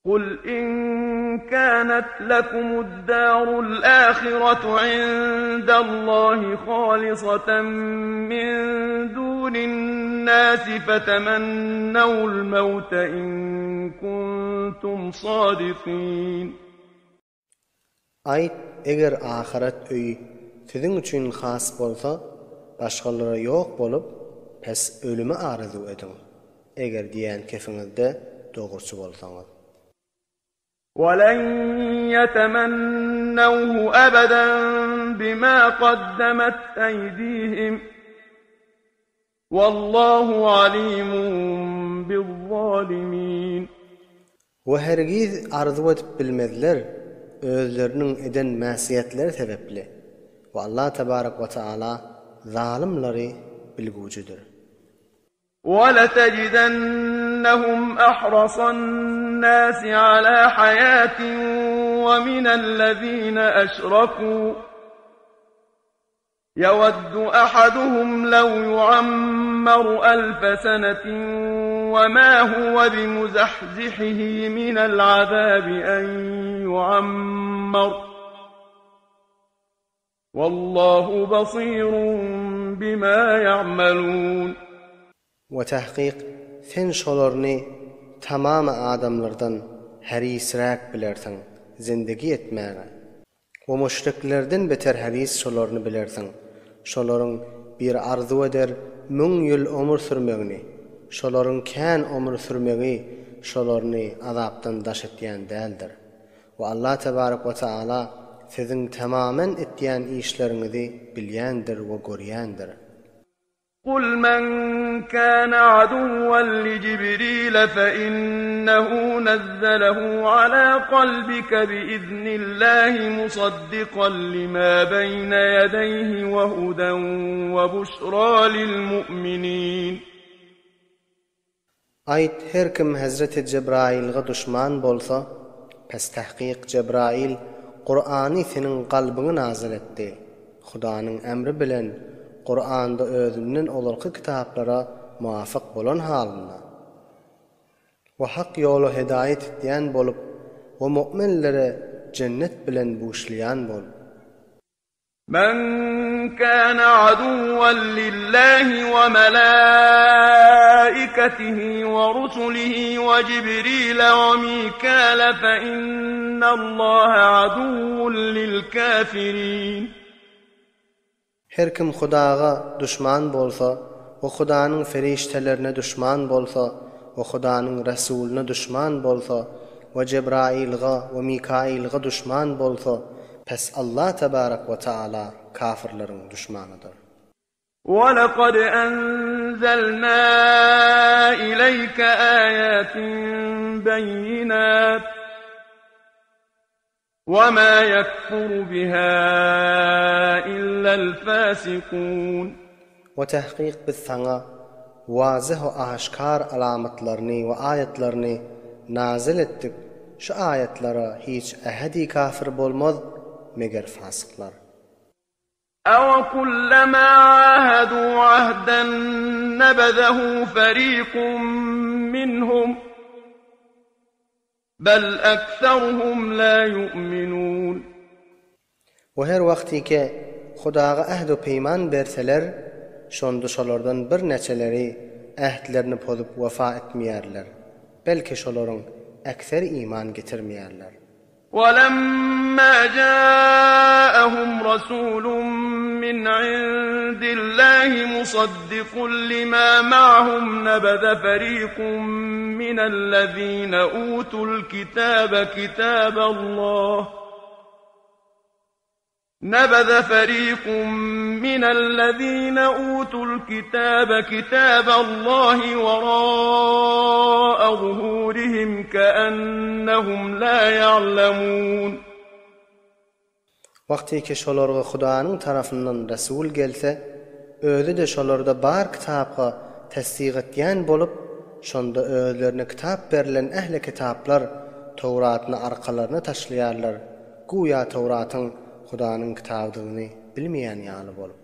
Kul in kanat lekumud darul ahiretu indallahi halisatan min dunin nasi fetemennevul mevte in kuntum sadikin. Aýt, eger ahyret öýi siziň üçin has bolsa, başgalara ýok bolup, pes ölümi arzuw ediň, eger diýen kefiňizde dogruçy bolsaňyz. وَلَن يَتَمَنَّوْهُ أَبَدًا بِمَا قَدَّمَتْ أَيْدِيهِمْ Wallahu alimun bizzalimin. We hergiz arzuw edip bilmezler özleriniň eden mäsiýetleri sebepli we Allah tebarek we teala zalymlary bilgüjidir. وَلَتَجِدَنَّهُمْ أَحْرَصَ النَّاسِ عَلَى حَيَاةٍ وَمِنَ الَّذِينَ أَشْرَكُوا يود أحدهم لو يعمر ألف سنة وما هو بمزحزحه من العذاب أن يعمر والله بصير بما يعملون We tahkyk sen şolaryny tamamy adamlardan härisräk bilersiň zindigi etmäge. We müşriklerden beter häris şolaryny bilersiň. Şolaryň biri arzuw eder müň ýyl omur sürmegini. Şolaryň kän omur sürmegi şolaryny azapdan daş etýän däldir. We Allah tebarek we taala siziň tamamen etýän işleriňizi bilýändir we görýändir. قل من كان عدوا لجبريل فإنه نزله على قلبك بإذن الله مصدقا لما بين يديه وهدى وبشرى للمؤمنين Aýt, her kim hezreti Jebraýylga duşman bolsa, pes tahkyk Jebraýyl Kurany seniň kalbyňa nazyl etdi. Hudanyň emri bilen Kuranda özünden ozalky kitaplara muwafyk bolan halynda we hak ýola hedaýat etýän bolup we mu'minlere jennet bilen buşlaýan bolup. من كان عدوا لله وملائكته ورسله وجبريل وميكال فإن الله عدو للكافرين Her kim Hudaga duşman bolsa we Hudanyň perişdelerine duşman bolsa we Hudanyň Resulyna duşman bolsa we Jebraýylga we Mikaýylga duşman bolsa, pes Allah tebarek we taala kafyrlaryň duşmanydyr. وَلَقَدْ أَنزَلْنَا إِلَيْكَ آيَاتٍ بَيِّنَاتٍ وَمَا يَكْفُرُ بِهَا إِلَّا الْفَاسِقُونَ We tahkyk biz saňa wazyh we aşkar alamatlaryny we aýatlaryny nazyl etdik, şu aýatlara hiç ähedi kafir bolmaz, meger fasyklar. أَوَكُلَّمَا عَاهَدُوا عَهْدًا نَبَذَهُ فَرِيقٌ مِّنْهُمْ بل أكثرهم لا يؤمنون We her wagtyke Hudaga ähd-u peýman berseler, şonda şolardan birnäçeleri ähtlerini pozup wefa etmeýärler, belki şolaryň äkseri iman getirmeýärler. وَلَمَّا جَاءَهُمْ رَسُولٌ مِّنْ عِندِ اللَّهِ مُصَدِّقٌ لِمَا مَعَهُمْ نَبَذَ فَرِيقٌ مِّنَ الَّذِينَ أُوتُوا الْكِتَابَ كِتَابَ اللَّهِ نبذ فريق من الذين أوتوا الكتاب كتاب الله وراء ظهورهم كأنهم لا يعلمون Wagtyky şolarga Hudanyň tarapyndan resul gelse, özi-de şolarda bar kitapga tesdik etýän bolup, şonda özlerine kitap berlen ähli kitaplar Towratyny arkalaryna taşlaýarlar, güýä Towratyň Hudanyň kitabydygyny bilmeýän ýaly bolup.